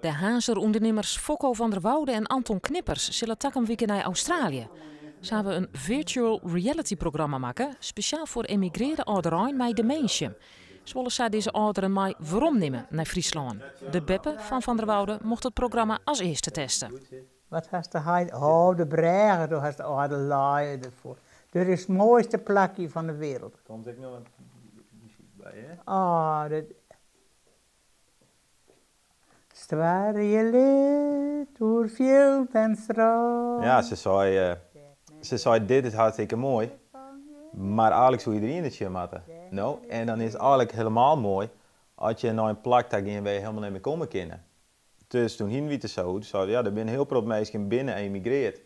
De Harnzer ûndernimmers Fokko van der Woude en Anton Knippers sille takom wike nei Australië. Se hawwe in virtual reality programma makke, spesjaal foar emigrearre âlderein mei deminsje. Se wolle sa dizze âlderen mei weromnimme nei Fryslân. De beppe fan Van der Woude mocht it programma as earste teste. Wat hast de heit? Oh, de brêge, do hast de âlde lei derfoar. Dit is it moaiste plakje fan de wereld. Komt ek noch wat muzyk by, hè? Oh, dit. Stoarje lit oer fjild en strân. Ja, se sei, se sei dit is hartstikke moai, mar eigenlik soe iderien it sjen moatte. No, en dan is it eigenlik hielendal moai as je nei in plak ta gean wêr je hielendal net mear komme kinne. Dus doe hiene wy it der sa oer, sei ja, der binne hiel protte minsken binne emigreard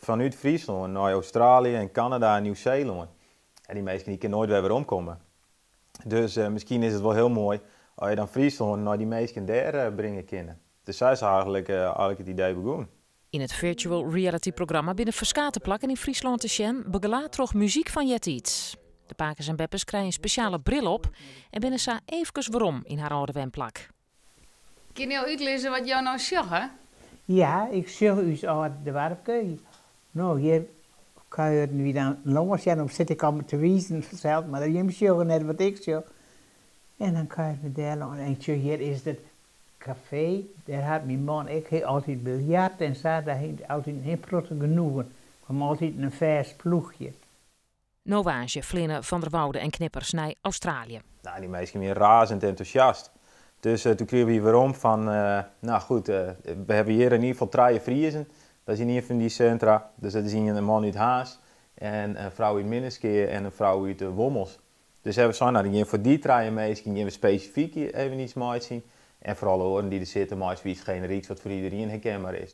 fanút Fryslân nei Australië en Kanada en Nieuw-Seelân. En dy minsken dy kinne noait wer weromkomme. Dus miskien is it wol hiel moai as je dan Fryslân nei dy minsken dêr bringe kinne. Dus sa is eigenlik it idee begûn. Yn it virtual reality programma binne ferskate plakken yn Fryslân te sjen, begelaat troch muzyk fan eartiids. De pakes en beppes krije in spesjale bril op en binne sa eefkes werom yn har âlde wenplak. Kinne jo útlizze wat jo no sjogge? Ja, ik sjoch ús âld doarpke. No, hjir kuierden wy dan lâns. Ja, no sit ik al te wizen fansels, mar jim sjogge net wat ik sjoch. En dan kuierden we dêr lâns. En ik sjoch, hjir is it kafee. Dêr hat myn man ek altyd biljart en sa. Dêr hie altyd in hiel protte genoegen. Kwam altyd in fêst ploechje. No woansdei fleane Van der Woude en Knippers nei Australië. Nou, dy minsken wiene razend entûsjast. Dus doe krigen wy werom fan, nou goed, we hawwe hjir yn ieder gefal trije Friezen. Dat is yn ien fan dy sintra. Dus dat is ien in man út Harns en in frou út Minnertsgea en in frou út Wommels. Dus hawwe we sein, nou dan gean we foar dy trije minsken gean we spesifyk even iets meitsjen. En foar alle oaren dy't der sitte, meitsje we iets generyks wat foar iderien herkenbaar is.